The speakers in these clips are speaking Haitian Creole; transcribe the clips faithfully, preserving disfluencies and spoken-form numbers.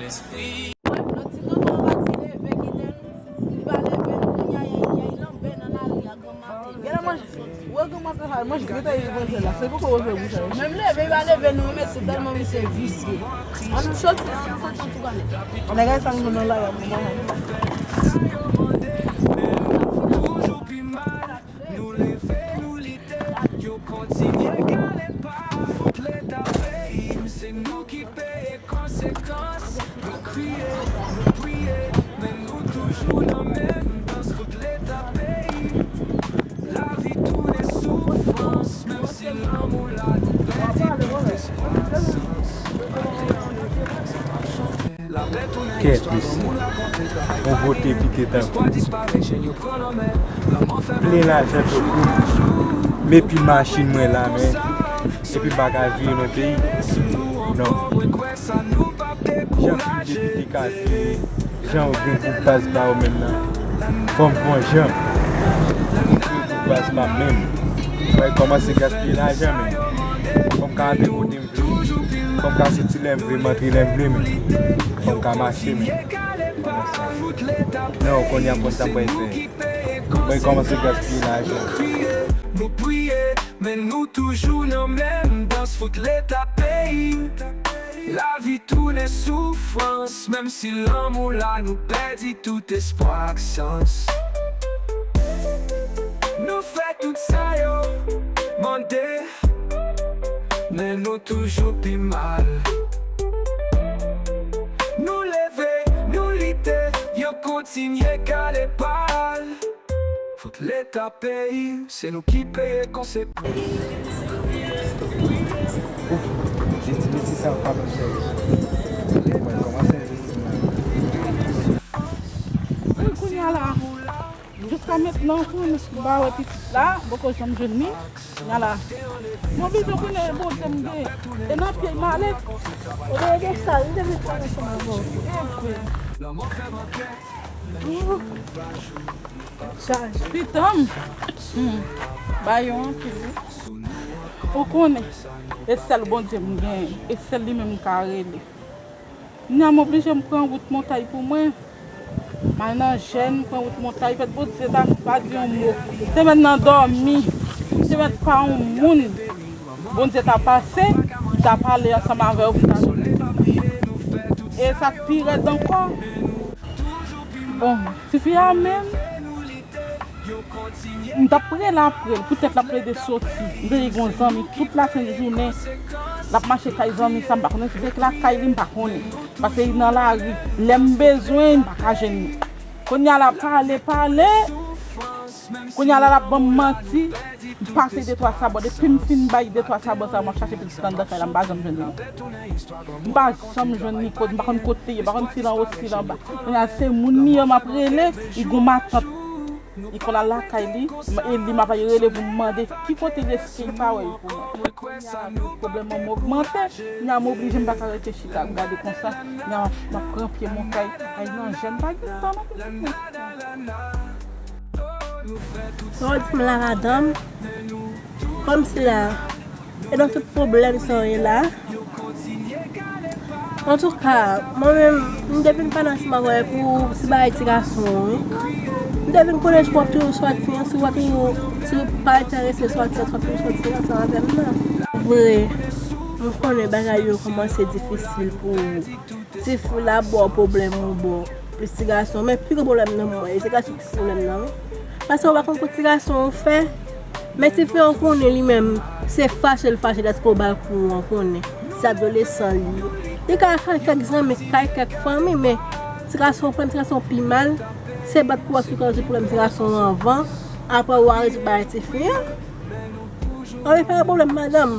Lòt ti tonton an pati leve kite nou. Li pa leve nou, kounye a, y a, y a, y a lanbè nan lari a, granm maten. Gen la manje. Wè granm maten sa, manje, mete y vann la. Se poko wè bouch la. Menm leve, y pa leve nou, mesye, tèlman misye visye. An nou soti, an nou soti an tou kanè. Nèg a sa nou nan la, y a pou mwen. Toujou pi mal, nou leve, nou lite, yo kontinye gade pa, fout leta peyi m, se nou ki peye konsekans, nou kriye, nou priye, men nou toujou nan menm dans, fout leta peyi m, lavi tounen soufrans, menm si lanmou la pèdi tout espwa, sans. Kèt mesye, on vote pike tankou plen lajan tankou m epi machin mwen la men epi m pa ka vire nan peyi. Non. Jan tout depite ka vire, jan ou gen gwoup baz pa ou menm nan, fò m fè yon jan pou m vire gwoup baz pa m menm. Bay kòmanse gaspiye lajan, men. Fò m ka antre kote m vle. Fò m ka soti lè m vle, m antre lè m vle, men. Fò m ka mache, men. Non, kounye a m konn sa m pral fè. Bay kòmanse gaspiye lajan. Nou priye, men nou toujou nan menm dans, fout leta peyi. Lavi tounen soufrans, menm si lanmou la nou pèdi tout espwa ak sans. Nou fè tout sa yo mande, men nou toujou pi mal. Nou leve, nou lite, yo kontinye kale bal. Fout leta peyi, se nou ki peye konsekans. Ouf, jedi mesi sa pa bon fè. Mwen kòmanse envesti nan. Kounye a la, jiska mentnan, m pa wè pitit la, m poko janm jwenn li. Kounye a la, m oblije konnen bon, m gen, e nan pye m ale. Olye de sa, li te vin pale ansanm avè w. E vre. Chaj. Pitan m. Hmm. Ba yo anpil, wi. Ou konnen, e sèl Bondye m gen, e sèl li menm m ka rele. Kounye a m oblije m pran wout montay pou mwen. M al nan jèn, m pran wout montay, fèt Bondye ta pa di yon mo. M te mèt nan dòmi, m te mèt pa yon moun. Bondye ta pase, m ta pale ansanm avè w, m ta. E sa k pi rèd ankò, bon, tifi a menm, m t ap prele apre l, poutèt l ap plede soti. M te gen yon zanmi, tout lasent jounen, l ap mache kay zanmi sa, m pa konnen si se lakay li, m pa konnen. Paske li nan lari, lè m bezwen, m pa ka jwenn li. Kounye a l ap pale, pale. Kounye a la, l ap ban m manti. M pase de twa sabò. Depi m fin bay de twa sabò sa, m ap chache pitit la anndan kay la, m pa janm jwenn li. M pa janm jwenn li kot, m pa konn kote ye, m pa konn si l anwo, si l anba. Kounye a, se moun li an m ap rele, li gon matant. Li konn al lakay li, e li m ap rele pou m mande ki kote li, èske li pa wè li pou mwen. Kounye a, pwoblèm an m ogmante. Kounye a, m oblije, m pa ka rete chita ap gade konsa. Kounye a, m ap, m ap pran pye montay, ay nan jèn, pa gen tan non. Sa w di m la, madanm? Kòmsi la, e nan tout pwoblèm sa w ye la? Antouka, mwen menm, m te vin pale ansanm avè w pou ti bagay ti gason an, wi. M te vin konnen si w ap toujou sòti an, si w ap toujou, si w pa enterese sòti an, si w ap toujou sòti ansanm avè m nan. Vre, m konnen bagay yo kòmanse difisil pou ou. Tifi la ba w pwoblèm ou ba w plis ti gason, men pi gwo pwoblèm nan mwen, e ti gason ki pwoblèm nan, wi. Paske w pa konn kot ti gason ou fè, men tifi an konnen li menm, se fache l fache dèske w ba l kou an konnen. Se adolesan li ye. Li ka kay kèk zanmi, kay kèk fanmi, men ti gason ou fè, ti gason pi mal, se bat pou w sou kòz pwoblèm ti gason an anvan, apre w a rezoud bagay tifi an. Anben, pa gen pwoblèm, madanm.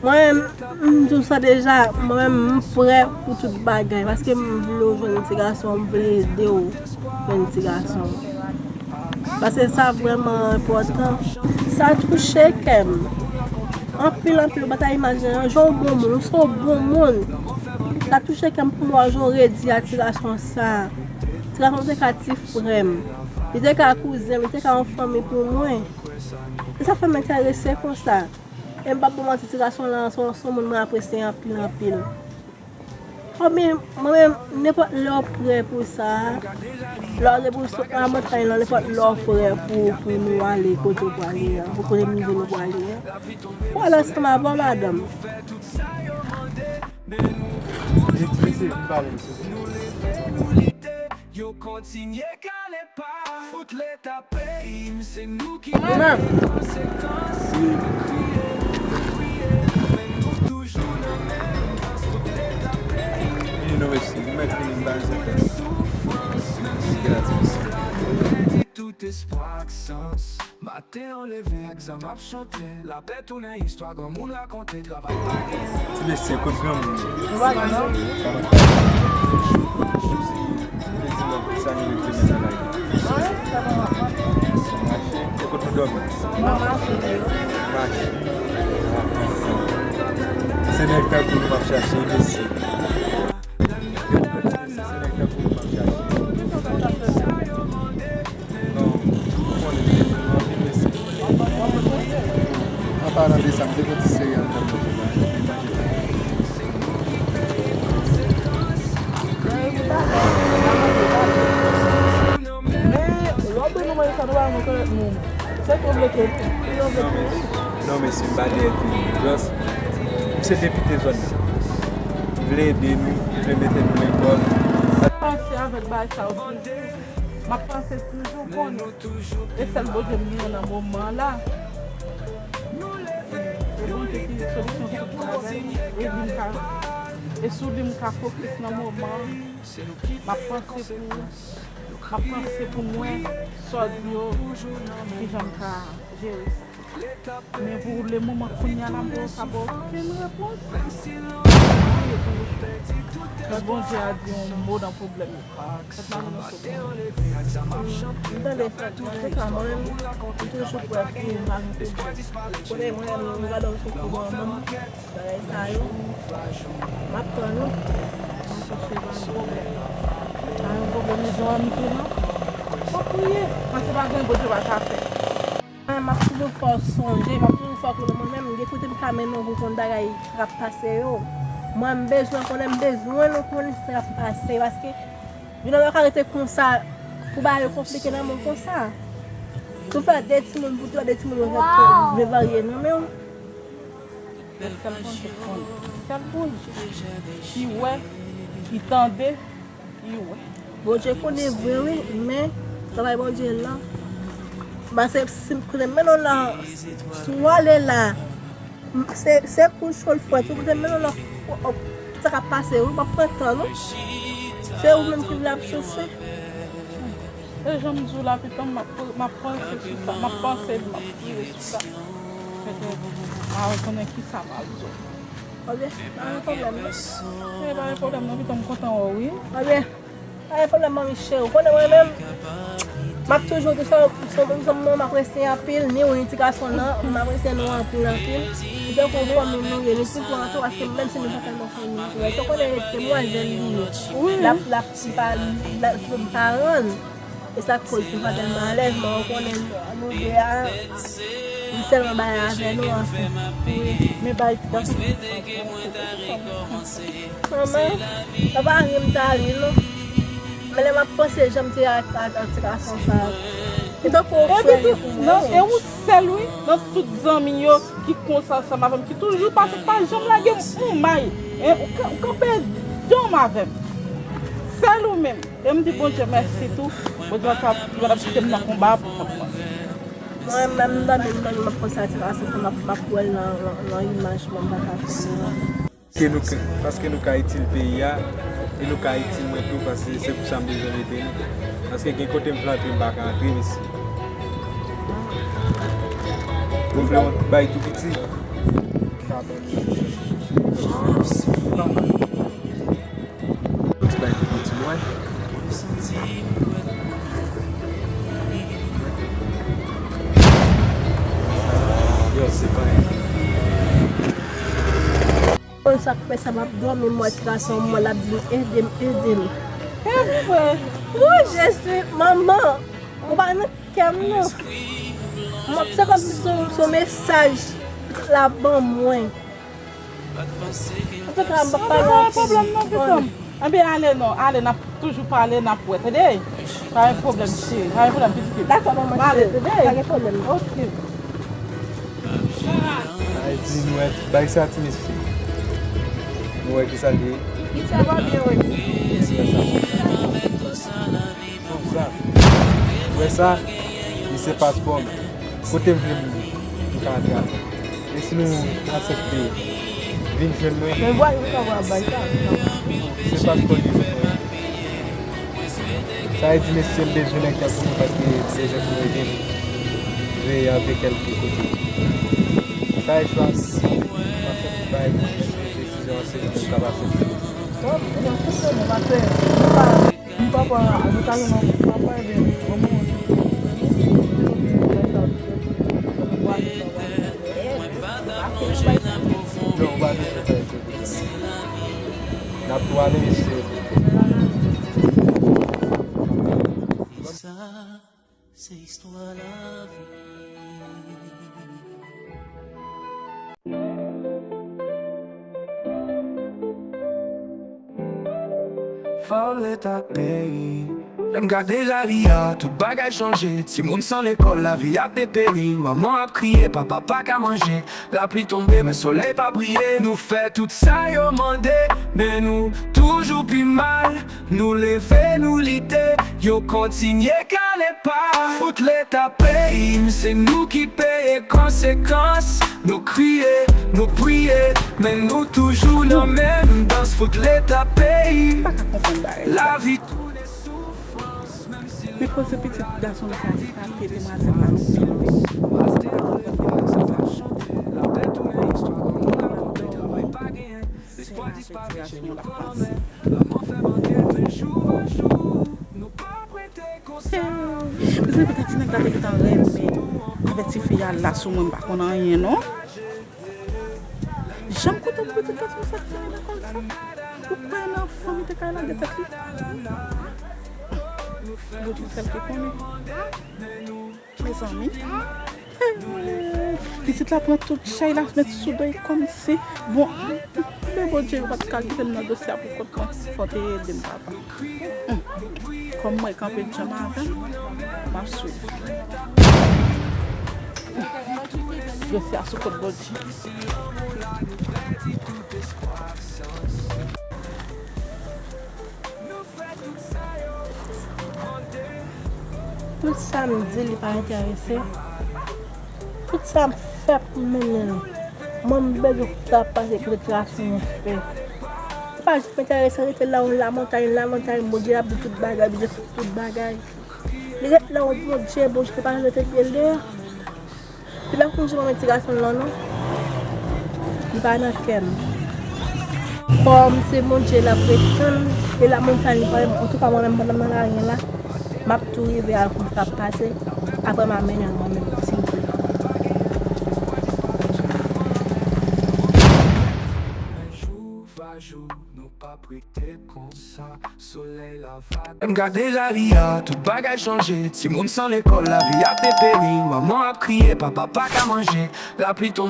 Mwen menm, m di w sa deja, mwen menm, m prè pou tout bagay, paske m vle w jwenn ti gason, m vle ede w jwenn ti gason. Paske sa vrèman enpòtan. Sa touche kè m. Anpil, anpil, ou pa ta imajine, jan w bon moun, ou se yon bon moun. Sa touche kè m pou m wè jan w redi a ti gason sa. Ti gason te ka ti frè m. Li te ka kouzen m, li te ka yon fanmi pou mwen. E sa fè m enterese konsa. E m p ap ba w manti, ti gason lan, se yon, se yon moun mwen apresye anpil, anpil. Konbyen, mwen menm, nenpòt lè w prè pou sa, lè w depi w sot nan montay lan, nenpòt lè w prè pou, pou nou ale kote w prale an, pou kote m di nou prale an. Pou w ale ansanm avè w, madanm. Mesye, vin pale, mesye. Yo kontinye kale pa, fout leta peyi m, se nou ki peye konsekans. Nou kriye, nou kriye, men nou toujou nan menm dans, fout leta peyi m. Vini nou mesye, nou mèt vini, nou pa bezwen fè soufrans, menm si tout espwa ak sans. Maten an leve ak zam ap chante, lapè tounen istwa granmoun rakonte, travay pa genyen. Ti mesye, kot granmoun yo? Yo pa gen non. Yo di mwen sa nou regle men nan lari. Mache. E kot nou dòmi? Nan mache. Mache. Se nèg tankou nou m ap chache, mesye. Se nèg tankou nou m ap chache. Non, ou konnen, anpil mesye. Palan de sa, m te fè ti seri antann manje la, men manje pa. Men lè w di nou manje sa, nou pa rekonèt nou. Se tou vle ke nou, tou yo vle tou. Non, men si m pa dèyè tou, just, m se depite zòn nan. M vle ede nou, m vle mete nou lekòl. Panse avèk bagay sa yo toujou. M ap panse toujou konnen. E sèl Bondye m genyen nan moman an la. E Bondye ki solisyon tout bagay. E li m ka, e sou li m ka fokis nan moman an. M ap panse pou, m ap panse pou mwen, sa w di yo, kijan m ka jere sa. Men pou le moman kounye a la, m pa ka ba w okenn repons. Fòk Bondye a di yon mo nan pwoblèm yo. Fòk Marie nan sou. M tande fòk, se sa, mwen menm, m toujou kwè pou Marie pwoblèm. Kote mwen menm, m gade w sou kou mwen menm, bagay sa yo, m ap tann ou. Mwen chèche pa yon pwoblèm. Pa yon pwoblèm, li di w ann tou non. Fòk ou ye, paske pa gen Bondye pa ka fè. Mwen, m ap toujou fè w sonje, m ap toujou fè w konnen mwen menm, gen kote m ka mennen w pou w konn bagay k ap pase yo. Mwen, m bezwen konnen, m bezwen nou konnen sa k ap pase, paske yon nonm pa ka rete konsa, pou bagay yo konplike nan men w konsa. Si w fè de timoun, pou twa de timoun, ou fè vle varye nan men w. Sèl Bondye k konnen. Sèl Bondye ki wè, ki tande, Bondye konnen vre wi, men travay Bondye lan, ba se, si m kote mennen w lan, si w ale la, m- se, se kou cho l fwèt, si w kote mennen w lan, o- o- sa k ap pase wi, w ap pran tan non. Se ou menm ki vle ap soufri. E jan m di w la, pitit mwen, m ap, m ap panse sou sa, m ap panse, m ap priye sou sa. Petèt, m a wè konnen kisa m ap di w. Ebyen, pa gen pwoblèm non. E pa gen pwoblèm non, pitit mwen, m kontan wè w wi. Ebyen, pa gen pwoblèm, manmi cheri. Ou konnen mwen menm, m ap toujou di sa, se yon moun m apresye anpil, ni ou ni ti gason nan, m apresye nou anpil, anpil. Li tankou fanmi nou ye, li ti pran tou, paske menm si nou pa tèlman fanmi, ou konnen demwazèl li ye. Wi. L ap, l ap, li pa, l ap, li pa rann. E sa k koz nou pa tèlman alèz, men ou konnen nou de a, li tèlman bay avè nou, anfen. Wi, men bay ti gason. Manman, papa ri m ta ri non. Men lè m ap panse jan m te ak, ak, ak ti gason sa, li tankou yon frè li pou mwen. Non, e ou sèl wi, nan tout zanmi yo ki konsa ansanm avè m, ki toujou pase, pa janm lage m yon may. Hein, ou ka- ou kanpe danm avè m. Sèl ou menm. E m di Bondye mèsi tou. Bondye pa t ap, li pa t ap kite m nan konba a pou kont mwen. Mwen menm, m dòmi, m dòmi, m ap panse a ti gason sa, m ap, m ap wè l nan, nan, nan imaj mwen, m pa ka fè anyen. Ke nou ka, paske nou ka itil peyi a, e nou ka itil mwen tou, paske se pou sa m bezwen ede nou. Paske gen kote m flanke, m pa ka antre, mesye. Ou vle yon bay tou piti? Ou ka ban m yon ti. Yon ti bay tou piti, mwen. Yo, se pa yon. Konn sa k fè sa, m ap dòmi, m wè ti gason mwen, l ap di m, "Ede m, ede m." Evre. O Jezi, manman, ou pa nan kè m non. M ap, se kòmsi se, se yon mesaj l ap ban mwen. Antouka, m p ap pale anpil. Pa gen pwoblèm non, pitit mwen. Anben, ale non, ale, n ap toujou pale, n ap wè, tande? Pa gen pwoblèm, cheri, pa gen pwoblèm, pitit fi. Dakò, manman cheri. Ale, tande? Pa gen pwoblèm. Ok. Ay, di nou wè, bay sa ti mesye. Nou wè kisa l ye. Kisa l ye, wi. Konsa. Ou wè sa? Li se paspò m. Kote m vle m, m ka antre avè l. E si nou aksepte vin jwenn mwen? Men vwayou, nou ka vwa bay sa. Se paspò li vin mwen. Sa vle di, mesye, m bezwen nèg tankou nou paske m bezwen pou ede m veye avè kèlke kote. Sa e chwa m, m ap fè ti bay pou m, èske desizyon an se li menm k ap aksepte? Bon, ebyen, tout se bon, paske nou pa M papa, nou ka jwenn yon papa, ebyen, yon moman. Non, ou pa bezwen fè sa. N ap tou ale, mesye. Sa, se istwa lavi. Fòk Leta peyi. Lè m gade lari a, tout bagay chanje. Timoun san lekòl, lavi ap deperi. Manman ap kriye, papa pa ka manje. Lapli tonbe, men solèy pa briye. Nou fè tout sa yo mande, men nou toujou pi mal. Nou leve, nou lite, yo kontinye kale pa. Fout Leta peyi m, se nou ki peye konsekans. Nou kriye, nou priye, men nou toujou nan menm dans. Fout Leta peyi. Lavi tounen soufrans, menm si. Men koze pitit gason sa frape demwazèl la anpil wi. Lespwa disparèt, je nou pwomèt. Lanmò fè manke, men jou pa jou, nou pa prete konsa. Mezanmi, pita ti nèg la te gentan renmen avèk ti fi a la sou mwen, m pa konn anyen non. Janm kontan pou pitit gason sa ki te nan lekòl sa. Ou kwè nan fanmi te ka lage tèt li? Bondye sèl ki konnen. Mezanmi. Pitit la pran tout chay la met sou do l kòmsi. Bon, men Bondye yo pa t ka kite m nan dosye a pou kont mwen. Fò w te ede m, papa. Kòm mwen kanpe djanm avè l, m ap swiv. Dosye a sou kont Bondye. Tout sa m di, li pa enterese. Tout sa m fè pou m mennen l. Mwen, m bezwen sa ap pase pou retirasyon mwen fè. Li pa janm enterese, rete la, yon lamontay, lamontay, Bondye ap di tout bagay, Bondye fè tout bagay. Li ret la, yon Bondye, Bondye pa janm rete byen lè. Li pa konn jan mwen ti gason lan non. Li pa nan kè m. Kòm se Bondye l ap ret tann, e la mwen fè li pale, antouka mwen menm pandan m nan lari la, m ap tou rive al konn sa k ap pase, apre m a mennen l mwen menm, si l vle. Jou pa jou, nou p ap rete konsa. Solèy la va. M gade lari a, tout bagay chanje. Timoun san lekòl, lavi ap deperi. Manman ap kriye, papa pa ka manje. Lapli tonbe.